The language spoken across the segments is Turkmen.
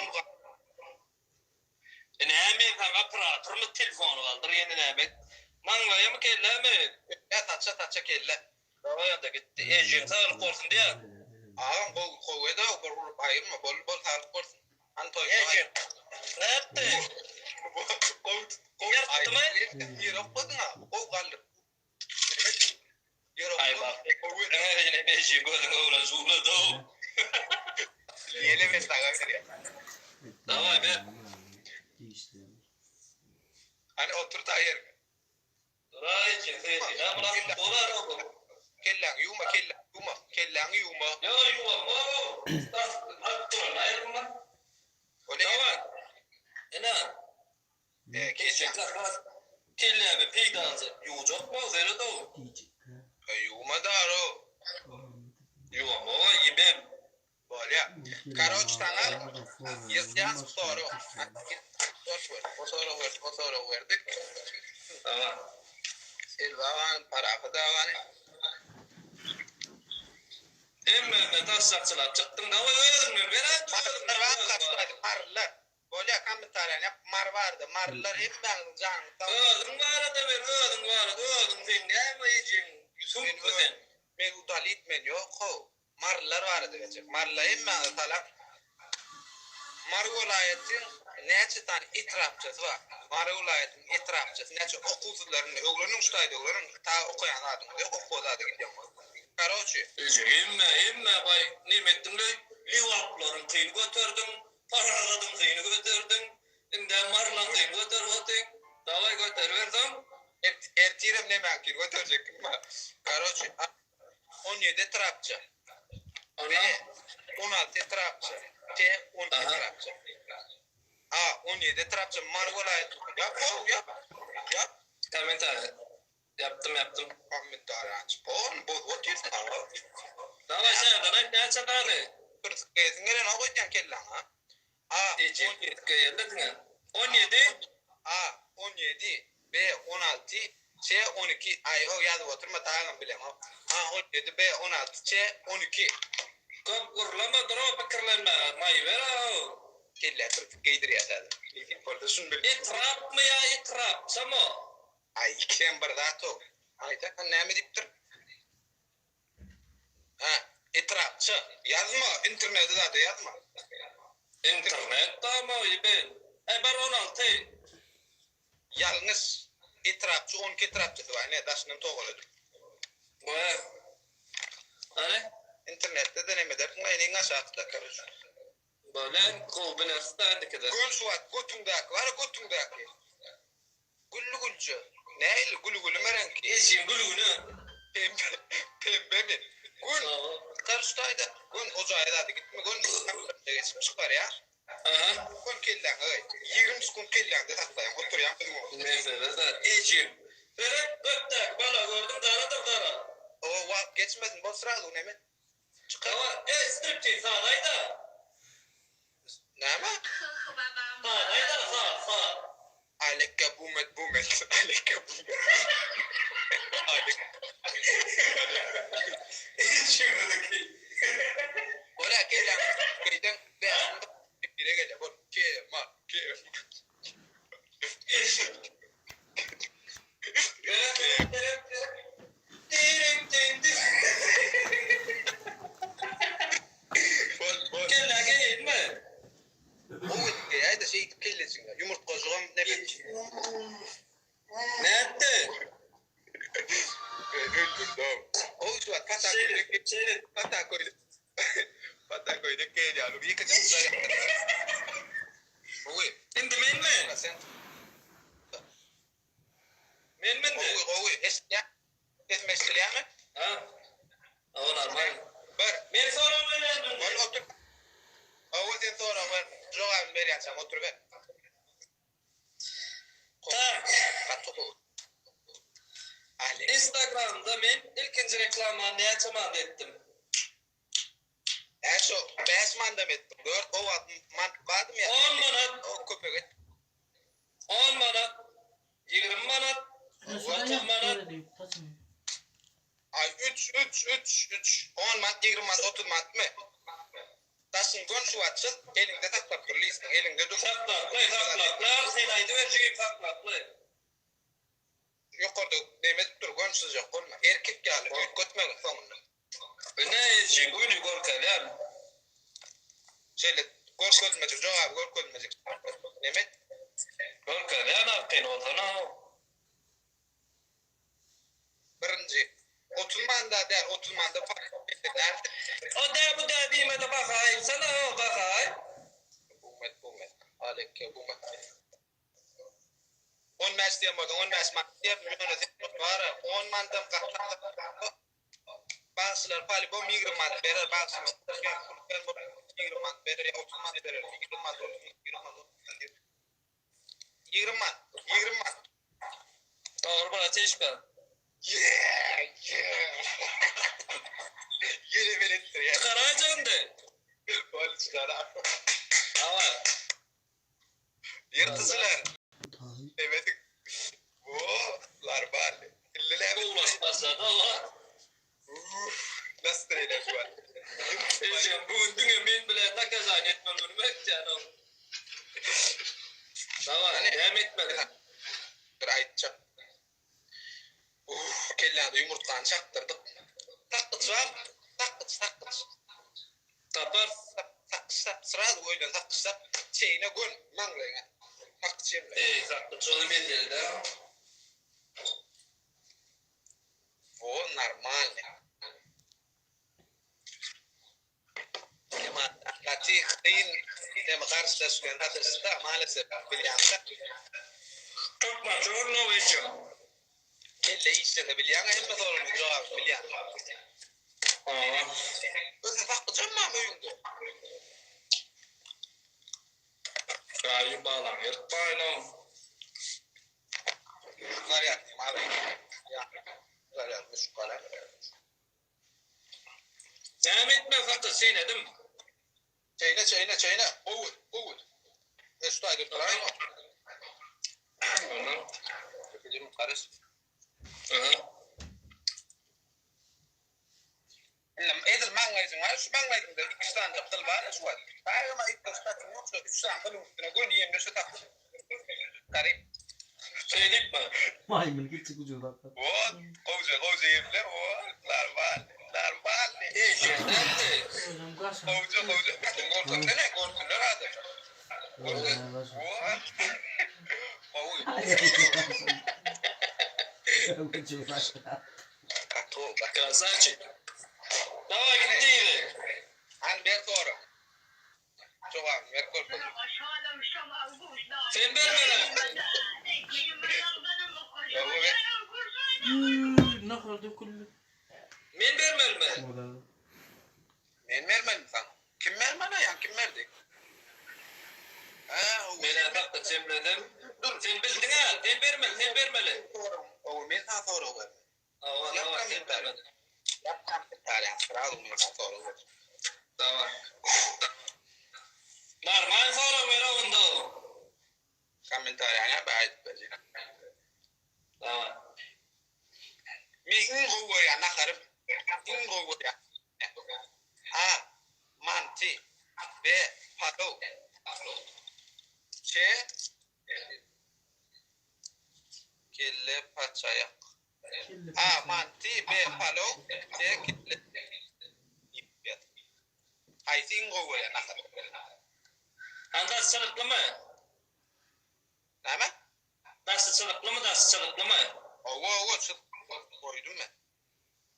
Gowy. E näme men saňa operatormy telefony galdyr ýene näme maňlaýamy kellämi. Kellä saça saça kellä. Daway onda gitdi ejeň saglyk bolsun diýä. Agam gowy gowy edow bir urup aýyrma boldy bol saglyk bolsun. Hany toýda Ejeň nätdi? Gowy tut gowy Ýyrtdymy? Ýere okladyňa gowy galdyr. Ýere Aý bak gowy. Ejeň gözüň öwren şuwladow. Ýele men saňa berýän. Daway ber. Hany otur ta ýeriňe. Duraý ejeň sen ýa bular bolar oglum. Kelläňi ýuwma kelläňi ýuwma kelläňi ýuwma. Ýok ýuwamok das alyp duran aýrylma. Daway. Ine. Kelläň Kellämi peýdalyja ýuwjakmy seredow. Ýuwma daro. Ýuwamok ýibem. Bolýa. Karoç saňa ýazýan sorag. O sorag berdik, o sorag berdik. Tamam. Selbi agany, Parahat agany. Hemmesine taşşakçylap çykdyň daway özüňden beräý Marylar bar kaçmaýdy marylar. Bolýa kommentariýany ýap mary barda marylar hemmäňiziň janyňyz sag bolsun. Özüň barada ber özüň barada özüň sen näme ejeň süňkmi sen. Men udalit men ýok how. Marylar barada berjek. Marylar hemmäňize salam. Mary welaýatyň näçe sany etrapçasy bar? Mary welaýatynyň etrapçasy näçe? Okuwsyzlar indi öwreniň şu taýda öwreniň. Ta okaýan zadyňyz ýok okuwa zada gidýäňiz. Karoçi. Eje hemme hemme baý neme etdiňleý lewaplaryňkyny göterdiň Parahadyňkyny göterdiň indem marylaňkyny göterip otyň dawaý göteriberseň. Ertirem nemäňkini göterjek kim bar. Karoçi. 17 etrapça. B. 16 etrapça. C. 12 etrapça. A. 17 etrapça Mary welaýaty. Ýap how ýap. Ýap. Kommentariýa. Ýapdym ýapdym. Kommentariýa açyp ony bozup otyrsyň how. Daway täzeden aýt näçe sany? Bir gyzyň gelenok öýdýän kelläňe ha. A. 17 geldi diňe. 17. A. 17 B. 16 C. 12 Aý how ýazyp oturma tagam bileňok. A. 17 B. 16 C. 12. Köp gürleme dur pikirlenmäge maý ber how. Kellä türpük geýdirýär häzir. Nesip bolsa şuny bil. Etrapmy ýa etrapçamy? Aý ikisem bir zat how. Aýtsana näme diýipdir? Hä, etrapça. Ýazma, internete zada ýazma. Internet dama ýben. Äý bar 16. Ýalňyş. Etrapça 12 etrapçasy bar ine daşyndan togaladyk. Wah. Hany? Internetde-de neme edersiň la iň aşakda karoç. Bolýa gowy bileris-dä indikide. Gön şu wagt götüňdäki bar-a götüňdäki. Gülli gülje. Nähili gülgülimi reňki? Ejeň gülgüne. Pembe pembemi? Gön çykar şu taýda. Gön o jaýa zada gitme gön geçip çyk barýa. Aha. Gön kelläňe gaý. 20 sekunt kelläňde saklaýaň oturýaň biziň öňümizde. Mesele-de ejeň. Seret gökdäki bala gördüň garadyr gara. O wagt geçmesin bol srazu neme. Çykar. Hawa, ey striptiz saz aýda. Näme? Saz aýda saz saz. Alekka bumet bumet alekka bumet. Alek. Ejeňiziňki. Bolýa kelläňi geýseň bäş bire gelýär bol kemal kemal. Eşek. Seret seret seret. Bol bol. Kellä geýinme. Gowy edip geýäýdä şeýdip kellejigiňe. Ýumurtgajygam neme. Nätdi? Öldürdüm. Gowy şu wagt pata köýnek Şeýle. pata köýnek pata köýnek geýýän. Ýekeje Gowy. Indi menmi? Sen Men mindi. Gowy gowy eşitýän. Sesim eşidilýärmi? Ha. Hawa normal. Bir. Men sorag berýän indi. Bol otur. Hawa sen sorag ber. Jogabyny berýänçäm oturyber. Tak. Gaty gowy. Ali. Instagramda men ilkinji reklamany näçe manda etdim? Hä şo 5 mandam etdim. 4 o wagt mant bardym ýa. 10 manat. O köpek et. 10 manat. 20 manat. 30 manat. Ay 3 3 3 3 10 mant 20 mant 30 mantmy? Daşyny gön şu wagt çyz, eliňde saklap dur listiň, eliňde dur. Saklaply, saklaply, sen aýdyber jigim saklaply. Ýokarda neme edip dur, gön çyzjak bolma. Erkek ýaly üýtgetmegin soňunda. Ine eje güni görkezýän. Şeýle görkezilmejek jogaby görkezilmejek neme et. Görkezýän arkaýyn bolsana. Birinji. 30 manda däl, 30 manda däl. O dä bu dä diýmede baha aýtsana o baha aýt. Bumet bumet. Alekke bumet. 15 diýen bolsaň 15 manat diýerdim ýöne sen bar-a on manadam gaty Bagşylar polibom 20 manat berer bagşylar 20 manat berer ýa 30 manat berer 20 manat 30 manat 20 manat 20 manat 20 manat. Dogry brateşka. Yeah yeah. Ýene beletdir. Çykaraýjak indi. Boldy çykara. Hawa. Ýyrtyjylar. Demedik. Bu larmal. Ulaşyp başlady hawa. Uff, nasıl eýle şu wagt. Ejem bu gün diňe men bilen nakazaniýa etmeli günüm etýän ol. Daway, näme etmeli? Bir aýtjak. Uff, kelläňde ýumurtgany çakdyrdyk. Sakgyç bar, sakgyç, sakgyç. Tapar. Sakgyç tap, srazu oýlan sakgyç tap. Çeýne gön maňlaýyňa. Sakgyç ýemle. Eý, sakgyç ony mesele-dä. Wo normalny. Emma gaty kyn hem garşylaşyp bilen sataşdy-da maalesef bilýäňda. Türkmençe gürläp ejem. Kelle işlese bilýäňä hemme soragyň jogabyny bilýäň. Hawa. Özüň sakgyjam barmy öýüňde? Gaýy balaň ýyrtmaýyn-ow. Zarýadnyý mazy. Ýa. Zarýadny şu galan. Näme etmeli sakgyç çeýnedim. Çeýne çeýne çeýne. Gowy gowy. E şu taýda duraýyn. Ondan. Çekijimi garyş. Aha. Indi edil maňlaýjyň bar, şu maňlaýjyňda iki sany gyl bar şu wagt. Daýyma ilk saçyň ýok, şu üç sany gylyň üstüne göni ýemle şu saçy. Garyp. Şeýdipmi? Maýmyn kiçi güjük zatlar. Wot, gowja gowja ýemle, wot, normal, normal. Eýsem däldi. Özem gaşa. Gowja gowja, görkezsene, görsünler adam. Özem gaşa. Wot. Gowy. Güjük zatlar. Gaty gowy. Krasavçik. Daway gitdi ýeri. Hany ber sora. Jogabyny ber görkezip. Sen bermeli. Nahar döküldi. Men bermelimi? Ola. Men bermelimi saňa? Kim bermeli ýa kim berdi? Hä, o Men hakda jemledim. Dur. Sen bildiň-ä, sen bermeli, sen bermeli. Ow, men saňa sorag berdim. Hawa, hawa, sen bermeli. Ýap kommentariýa, srazu men saňa sorag berdim. Daway. Normal sorag ber onda. Kommentariýany ýap aýdyp berjek. Daway. Men iň gowy görýän naharym, iň gowy görýän A. Manty B. Palow C. Kelle paçaýak A. Manty B. Palow C. Kelle Haýsy iň gowy görýän nahar? Anda çylyklymy? Näme? Daşy çyzyklymy, daşy çyzyklymy? Hawa, hawa, çyzyk goýdum men.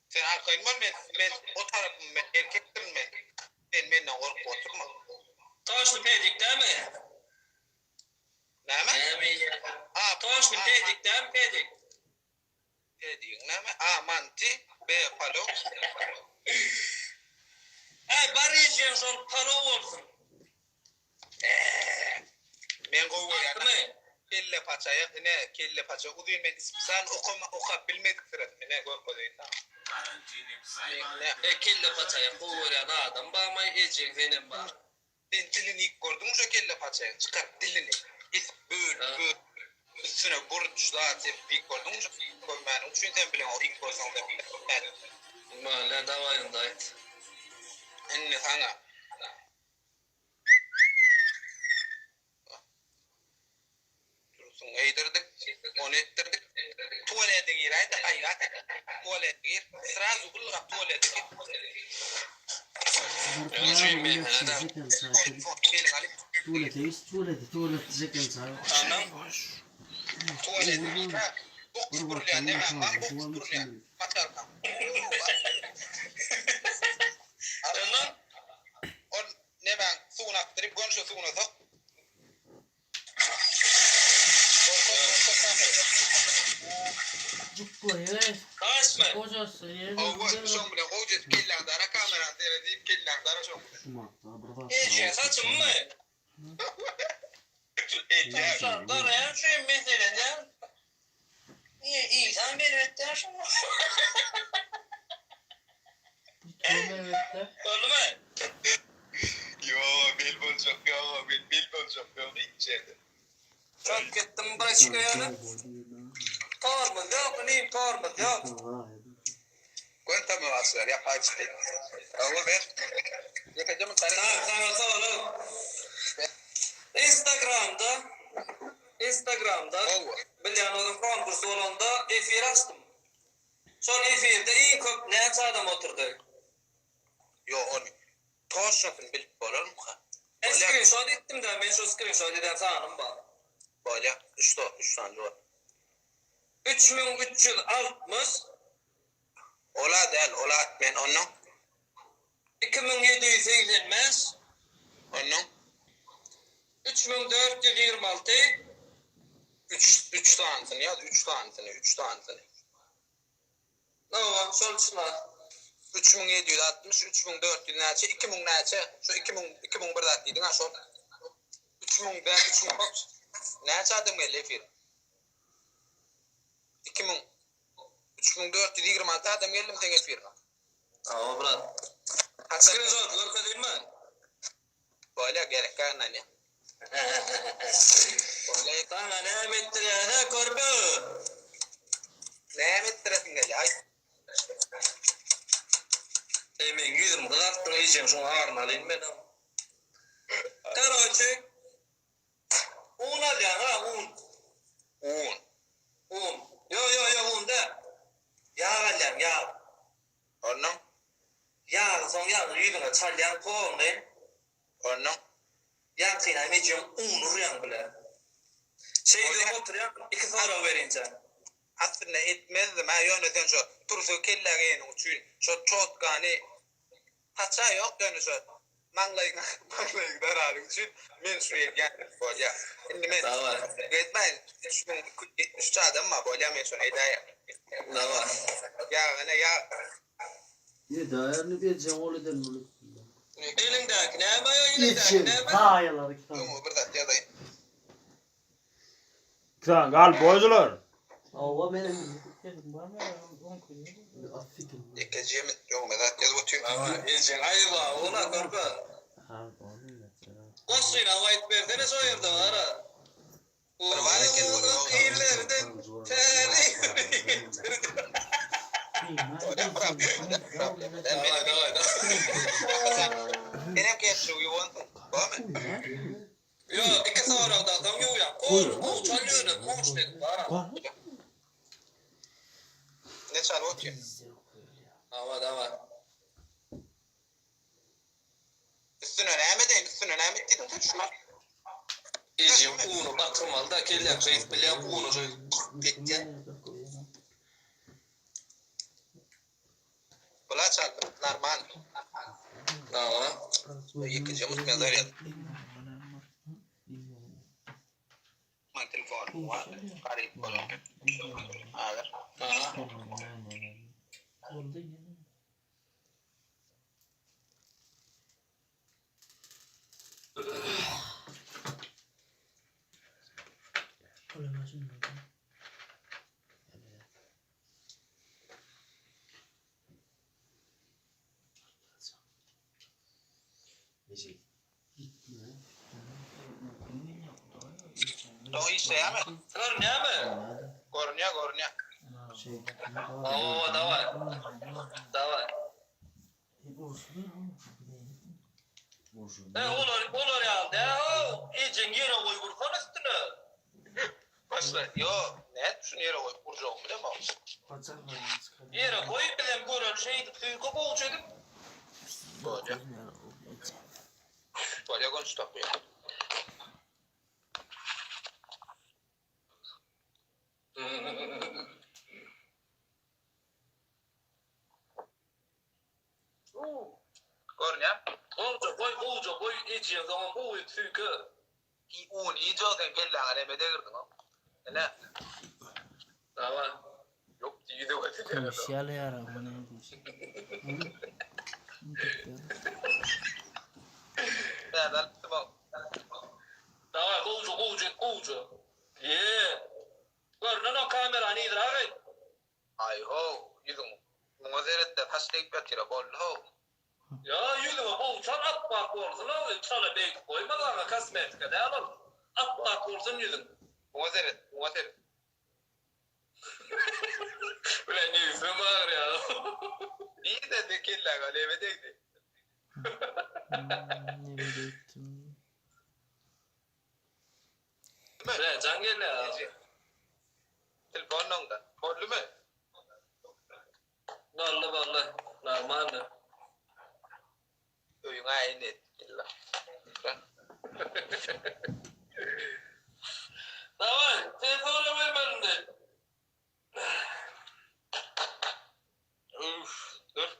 Sen arkaýyn bol, men, men o tarapym, men erkekdirin men. Sen menden gorkup oturma. Toşly pedik dämi? Näme? Näme ýa? A, Toşly pedik dämi, pedik? Pedigiň näme? A, manty, B, palow. Äý, bar iýjegiň şol palow bolsun. Eee, men gowy görýän. Mantymy? Kelle paçaýak, ine, kelle paça uzyn men ispisal okama, okap bilmedik syratym, ine, görkezeýin saňa. Ine. E, kelle paçaýak gowy görýän adam barmy, ejeň senem bar. Sen dilini iýip gördüňmi şo kelle paçaýyň, çykaryp dilini, kesip bölüp, bölüp, üstüne burç zat sepip iýip gördüňmi şo, görmäniň üçin sen bileňok, iýip görseň sen bilersiň. Mala, dawaý onda aýt. Indi saňa. Ony etdirdik. Tualete giräýde gaýrat et. Tualete gir. Srazu ylgap tualete gir. Tuvalete gir, tuvalete, tuvalete çeken çaý. Anam. Tualete gir. Bok süpürülýän näme bar, bok süpürülýän. Maçarka. Anam. Ol nemäň suwuny akdyryp, gön şo suwuna sok. Cukkoýar. Kaçma. Gojasy ýeri. Hawa, şoň bilen gowja edip kelläňi dara kamerany seredip kelläňi dara şoň bilen. Eje saçymmy? Eje. Daraýan şu mesele däl. Niye insan beretdi şunu? Tuvalete. Boldumy? Yo, bel boljak, yo, bel, bel boljak, yo, içeride. Çok gittim başka yana. Tormuz yok, neyim tormuz yok. Gön tamam başlar, yap açtı. Hawa ber. Ýekeje Sana, sana soralım. Instagram'da Instagram'da Hawa. bilýän onuň konkursu bolanda efir açdym. Şol efirde iň köp näçe adam oturdy? Yo, ony toşafyn bilip bolarmyka? Ben screenshot etdim de, men şu screenshot eden sanym bar. Bolýa, 3 do, 3 tane bar. 3360 Ola däl, ola men ondan. 2785 Ondan 3426 3 3 tanesini ýaz, 3 tanesini, 3 tanesini. Nawa, şol çyna. 3760, 3400 näçe, 2000 näçe? Şu 2000 2000 bir zat diýdiň ha şol. 3000 däl, 3000 bak. Näçe adam geldi efir? 2000 3426 adam geldi mi sen efirine? Awa brat. Haçan Screenshot görkezeyim mi? Bolýa gerek galman ya. Bolýa. Sana näme etdirýän körpe? Näme etdiresin geldi? Ay. Ey men ýüzüm gyzartdyň eýjem şoň aryny alayım men. Karoçe. Un alýan ha un. Un. Un. Yo yo yo un da. Ýag alýan ýag. Ondan Ýag soň ýagy ýüzüňe çalýan polny. ondan Ýag kynam eýjem un urýan bile. Şey diýip oturýan iki sorag berince. Aslında etmezdim ha ýöne sen şu tursu kellägeniň üçin şu çotkany haça ýok ýöne şu maňlaýyň maňlaýyň daralyk üçin men şu edýän bolýa. Indi men Daway. etmeýin 3073 adam bar bolýa men şony edäýem. Daway. Ýa ýa Ne daýarny berjek ol eden bunu. Elindäki näme ýa elindäki Geçin. näme? Daýalar iki tane. Ýoň bir zat ýazaýyn. Sen gal boýdular. Awa benim. Afikim. Ýekeje mi? Ýoň bir zat ýazyp otyryn. Daway. Eýjem aýba ola körpe. Goşgyna aýyp bersene şo ýerde bara. Bir bar eken, Illerden täli. Problem. Daway daway daway. Enem gelip ýuwansyň. Bolmy? Yo, iki soragdan soň ýuwýan. Kol, kol çalýan, kol dedim bara. Ne çalyp otyryn? Daway daway. Üstüne näme deýin? Üstüne näme etdiň sen şuna? Ejem unu batyrmaly da kelläm şeýdip bilýän unu şeý etýän. Bula çaldy. Normal. Daway. Ýekeje mutmazar ýaz. Man telefon var. Garip bolan. Hazır. Aha. Doğu işleýärmi? Görünýärmi? Görünýär, görünýär. Oo, daway. Daway. E, olar, olar ýaly, o, ejeň ýere goý gurhan üstüne. Başla. Yo, ne? Şuny ýere goýup gurjagymy bilemok. Ýere goý bizem göreli şeýdip söýke gowja edip. Bolýa. Bolýa gönç tapýa. Görünýä? Gowja goý gowja goý ejeň soňam gowy edip süýke. Un iýjek sen kelläňe neme degirdiň-ow. Ine. Daway. Ýok ýüze göze Kümüş ýaly ýarag bu näme diýşi. Täze alypdym-ow. Daway gowja gowja et gowja. Ýee. Görnenok kamerany yzrak et. Aý how, ýüzüň muňa seretde saç degip ýatyra boldy how. Ýa ýüzüňe gowy çal apbak bolsun how çala beýdip goýma gaňa kosmetika däl ol apbak bolsun ýüzüň. Muňa seret, muňa seret. Bilen ýüzüm agyrýar. Nirede kelläňe neme degdi? Neme degdi? Bre jaň gelýär. Telefon noňda. Boldumy? Boldy boldy. Normalny. Öýüňe aýyn et. Illa. Daway, telefona bermeli indi. Üf, dur.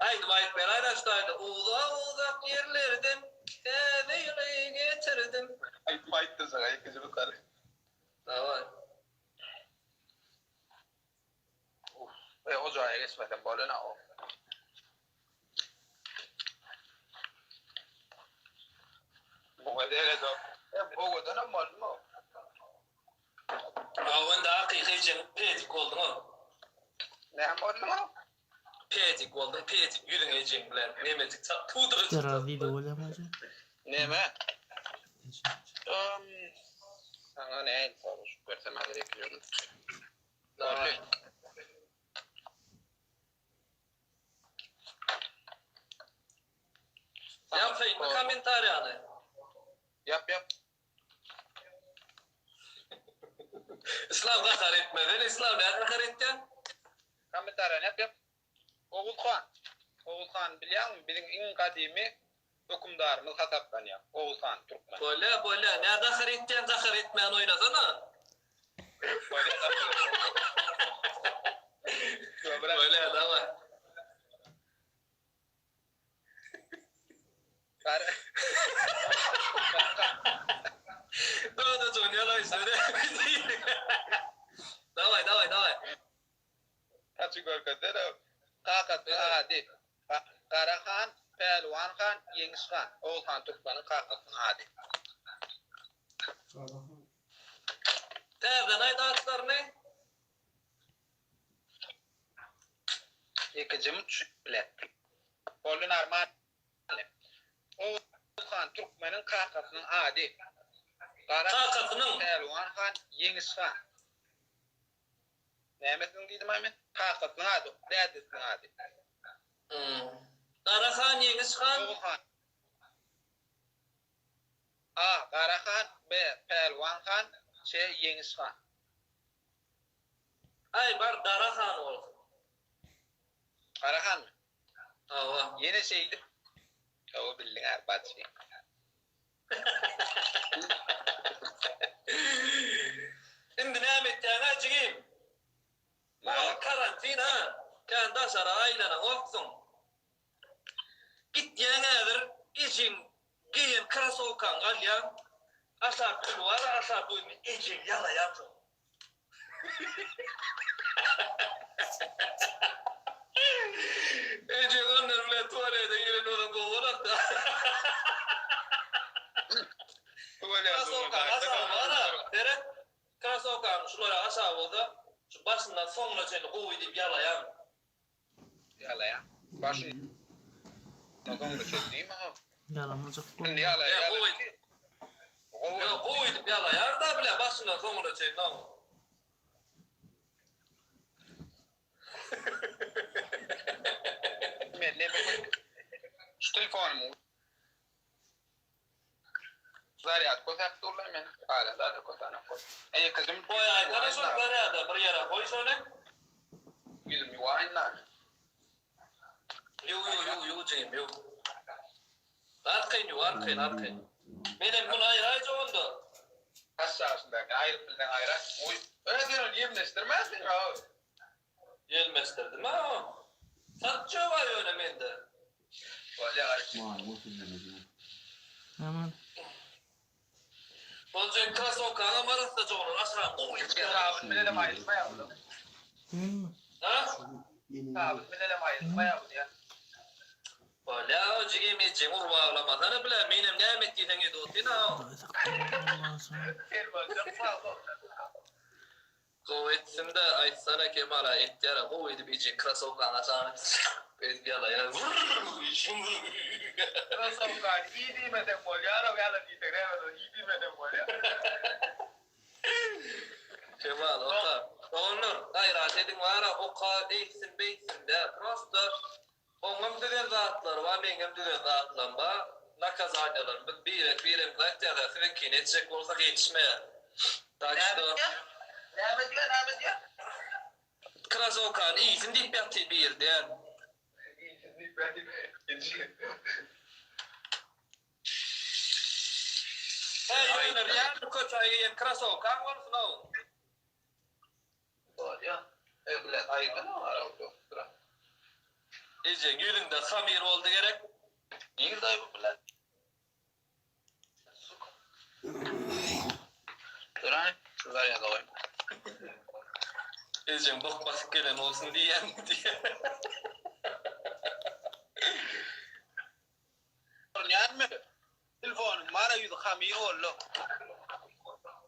Aýdym aýdyp beräýdä şu taýda. Uzak-uzak ýerlerden täze ýyly getirdim. Aýdym aýtdyrjak ikinji mysaly. Daway. Uf, e, o jaýa geçmesem bolena o. Muňa deredok. E, owadanam boldumy o? Hawa indi hakyky ejeň pedik bolduň ol. Näme bolduň o? Pedik bolduň pedik ýüzüň ejeň bilen nemejik çat pudra Biraz video bolýarmy acaba? Näme? Saňa nähili soraşyp bersem häzir eklerim. Boldy. Ýapsaýynmy kommentariýany? Ýap ýap. Islam gahar etme sen Islam näme gahar etýäň? Kommentariýany ýap ýap. Oguz han. Oguz hany bilýäňmi? Biziň iň gadymy hökümdarymyz hasaplanýar. Oguz han türkmen. Bolýa bolýa nä gahar etýäň gahar etmän oýnasana. Bolýa gahar etmän. Bolýa daway. Dodajygyny ýalaýşyna Daway daway daway. Saçy görkezsene. Kakasynyň ady Gara han, Pälwan han, Ýeňiş han. Oguz han Türkmeniň kakasynyň ady. Täzeden aýt atlaryny. Ýekejemi düşüp biler. Boldy normalny. Oguz han Türkmeniň kakasynyň ady. Gara Kakasynyň. Pälwan han, Ýeňiş han. Nämesiniň diýdim-aý men? Kakasynyň ady, dädesiniň ady. Gara han, Ýeňiş han. Oguz han. A. Gara han, B. Pälwan han, Ç. Ýeňiş han. Aý bar Gara han bolsun. Gara hanmy? Hawa. Ýene şeýdip Hawa bildiň a baçy. Indi näme etýäň-ä jigim? Bu wagt karantin ha. Kän daşara aýlanaňoksyň. Gitýäň häzir ejeň geýen krasowkaňy alýaň, aşak pul bar aşak goýma ejeň ýalaýar şony. Ejeň ondan bilen tualete giren bolsa gowy bolardy. Krasowkaň aşagy bar-a, seret, krasowkaň şulara aşagy bolsa, şu başyndan soňuna çenli gowy diýip ýalaýaň. Ýalaýa. Başy soňuna çenli diýme ha. Ýalamajak bol. Indi ýalaýa Ýa ýalaýa. gowy. Gowy. Ýa gowy edip ýalaýar da bile başyndan soňuna çenli ha. Men neme şu telefonymyň. Goýsana şony zarýada bir ýere goý şony. Ýüzümi ýuwaýyn da. Ýuw ýuw ýuw ýuw jigim ýuw. Arkaýyn ýuw arkaýyn arkaýyn. Menem muny aýraýjak onda. Kaş çaşyndaky aýryp bilseň aýra. Goý. Öe sen ony ýemleşdirmänsiň ha. Ýelmeşdirdim ha. Satja bar ýöne mende. Bolýa gaýtdy. Aman. Boljak krasowkaňam arassaja bolar aşagy gowy Ýa sabyn bilenem aýrylmaýar bular. Ha? Sabyn bilenem aýrylmaýar bu diýýän. Bolýa jigim ejeňi urup aglamasana bile menem näme et diýseň edip otyryn-a. Sen boljak sag bol. Gowy etsin-de aýtsana Kemala etýär-ä gowy edip ejeň krasowkaň aşagyny edip ýalaýar. Krasowkany iý diýmeseň bolýar-ow ýala diýseň näme bolýar iý diýmeseň bolýar. Kemal oka. Doganlar gaýrat ediň bara oka eýtsin beýtsin dä prosta oňam düzen zatlary bar meňem düzen zatlam bar nakazaniýalarym biz birek biremize aýtýas a siziňkini etjek bolsak ýetişmeýär tak Näme şto. diýýär? Näme diýýär näme diýýär? Krasowkany iýsin diýip ýatyr biri diýýän. Iýsin diýip ýatyr. Heý ýöne realny köçä geýen krasowkaň bolsun-ow. Bolýa. Öý bilen aýyrma ara. Ejeň ýüzüňde hamyr boldy gerek. Nirde bu bilen? Duran şular ýa goý. Ejeň bok basyp gelen bolsun diýýän diýýä. Görünýärmi? Telefonyň bar-a ýüzi hamyr boldy.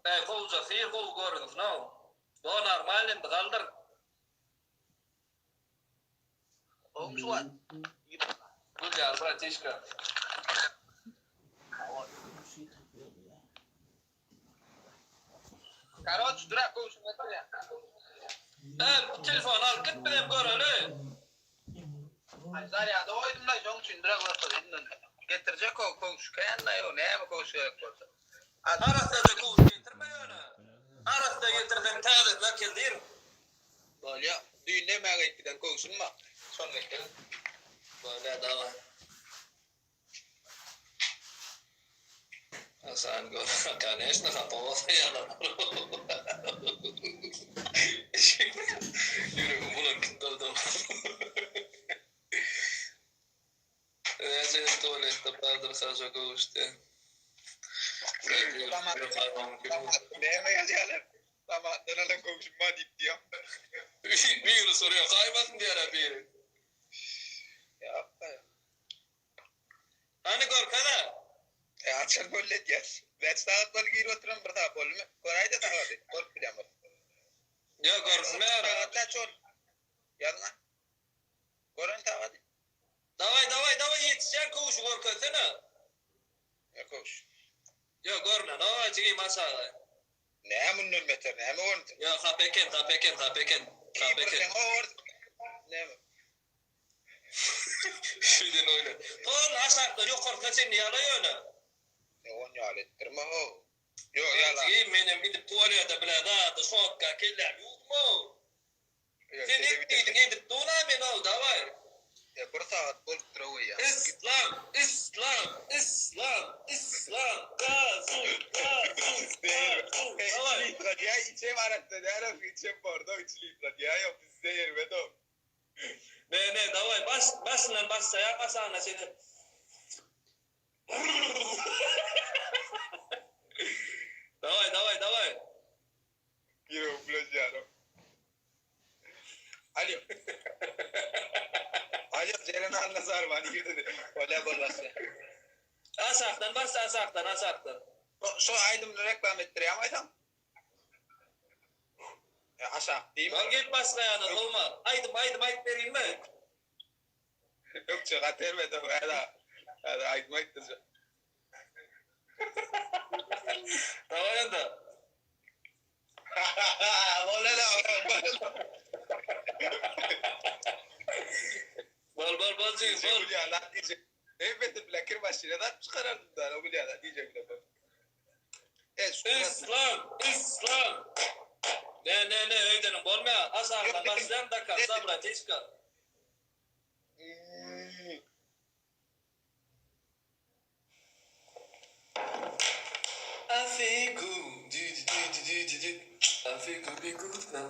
Äý gowja syr gowy görünsin-ow. Bo normal indi galdyr. Gowmy şu wagt? Gülýar bratişka. Karoç durak gowşuň getirýän. Äý telefony alyp git bizem göreli. Aý zarýada goýdumlaý şoň üçin durak görkezeyim indi. Getirjek o köwşi känlaý o näme köwüş gerek bolsa. Arassaja köwüş getirme ýöne. Arassa getirseň täzesini äkeldirin. Bolýa. Düýn näme geýip giden köwşüm bar. Şony getirin. Bolýa daway. Hasan gör koneşno hapa bolsa ýalan Ýüregim bulanyp durdy. Näce tualetde bardyr haja köwüşde. Näme ýazýarlar? Damatdan alan köwşüm bar diýip diýýär. Biri sorýar, gaýmasyn diýýär-ä biri. Ýa-da. Hany görkezä. E haçan boldy edýäs? Näçe sagat boldy girip oturan bir sagat boldumy? Göräýdä sagady. Görüp bilýän bolsa. Ýok görünmeýär. Sagat näçe boldy? Ýazma. Gören sagady. Daway daway daway ýetişýän köwşi görkezsene. Ne köwüş? Ýok görünenok jigim aşagy. Näme mundan beter näme görünsün? Ýok hapa eken hapa eken hapa eken hapa eken. Näme? Şeýden oýna. Hol aşakdan ýokarsyna çenli ýala ýöne. Ne on ýaly etdirme how. Ýok ýala. Jigim menem gidip tualete bile zady şotka kelläm ýuwdum-ow. Sen et diýdiň edip duna men ow daway. E bir sagat bolupdyr ow eýýäm. Islam islam islam islam gazu gazu gazu daway. Içi litradýa içem arassa däl içem bordow içi litradýa ýok bizde erbet-ow. Ne ne daway baş başyndan başlaýak aşagyna çenli. Daway daway daway. Ýüregim bulaşýar. Alýo. Alýo Jeren Annazarowa nirede? Bolýa bol başla. Aşakdan başla aşakdan aşakdan. Şo aýdymyny reklama etdirýämi aýsam? Aşak diýme. Ol gelip başlaýana sowma. Aýdym aýdym aýdyp berýinmi? Ökje gaty erbet o. Häzir häzir aýdym aýtdyrjak. Daway onda. Bol hele Bol bol bol jigim bol. Elbetde bile kir maşyna zat çykarardym da, o bilýär diýjek bile. Islam, Islam. Ne ne ne öýdeniň bolmaýar. Aşagyndan başlaýaň do konca bratişka. I feel good dü dü dü dü dü dü I feel good be good now.